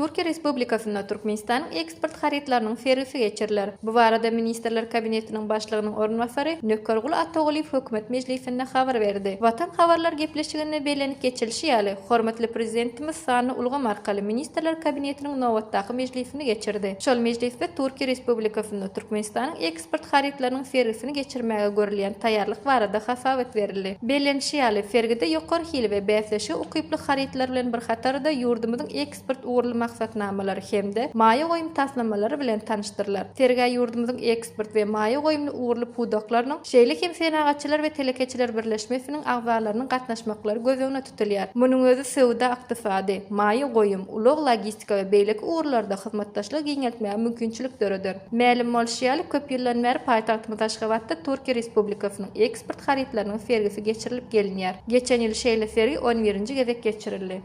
Türkiýe Respublikasynda Türkmenistanyň eksport harytlarynyň sergisi geçiriler. Bu barada Ministrler Kabinetiniň Başlygynyň orunbasary Nökerguly Atagulyýew Hökümet mejlisinde habar berdi. Watan habarlar gepleşiginde bellenip geçilişi ýaly, hormatly Prezidentimiz sanly ulgam arkaly Ministrler Kabinetiniň nobatdaky mejlisini geçirdi. Şol mejlisde Türkiýe Respublikasynda Türkmenistanyň eksport harytlarynyň sergisini geçirmäge görülýän taýýarlyk barada hasabat berildi. Bellenişi ýaly, sergide ýokary hili we bäsleşige ukyply harytlar bilen bir hatarda ýurdumyzyň eksport ugurly maksatnamalary hem-de maýa goýum taslamalary bilen tanyşdyrylar. Sergä ýurdumyzyň eksport we maýa goýumly ugurly pudaklarynyň, şeýle hem Senagatçylar we telekeçiler birleşmesiniň agzalarynyň gatnaşmaklary göz öňünde tutulýar. Munuň özi söwda-ykdysady, maýa goýum, ulag-logistika we beýleki ugurlarda hyzmatdaşlygy giňeltmäge mümkinçilik döreder. Mälim bolşy ýaly, köp ýyldan bäri paýtagtymyz Aşgabatda Türkiýe Respublikasynyň eksport harytlarynyň sergisi geçirilip gelinýär. Geçen ýyl şeýle sergi on birinji gezek geçirildi.